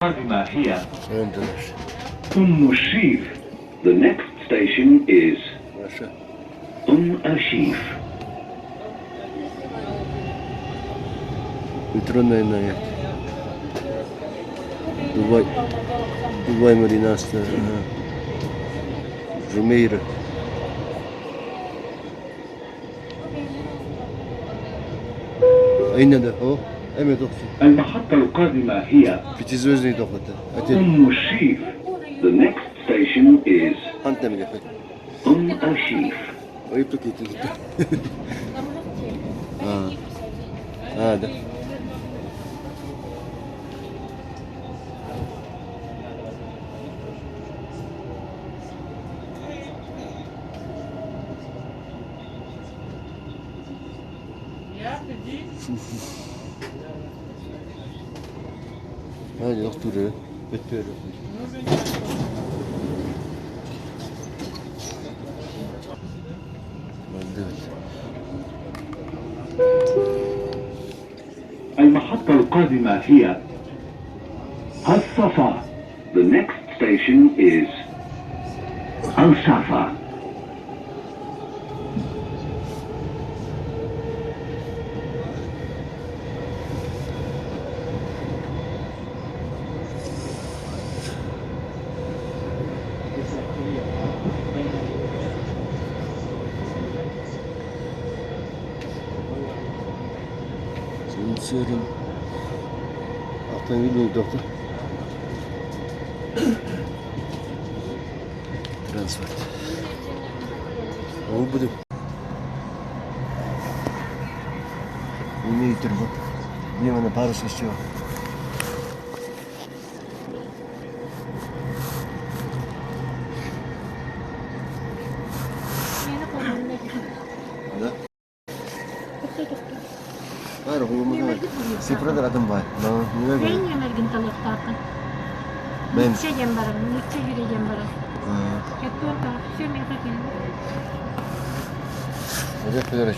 القادمة هي أم الشيف. The next station is أم أشيف. Метронная Дубай, Дубай Маринаста, Жумейра. أين ده هو؟ أين تقصد؟ المحطة القادمة هي Пятизвездный доход. أم الشيف. The next station is أنت من يفك. أم أشيف. آه. هذا. هذه دكتور دكتور. المحطة القادمة هي الصفا. The next station is الصفا. Сырым. Автомобильный доктор. Транспорт. Ол будем. Имеет турбо. Где на парус еще? Да? Сепрадыр адам бай. Мен талактаакын. Мен. Нучча диэн барабын, нучча жүре диэн барабын. Все миэхэ кэллэ.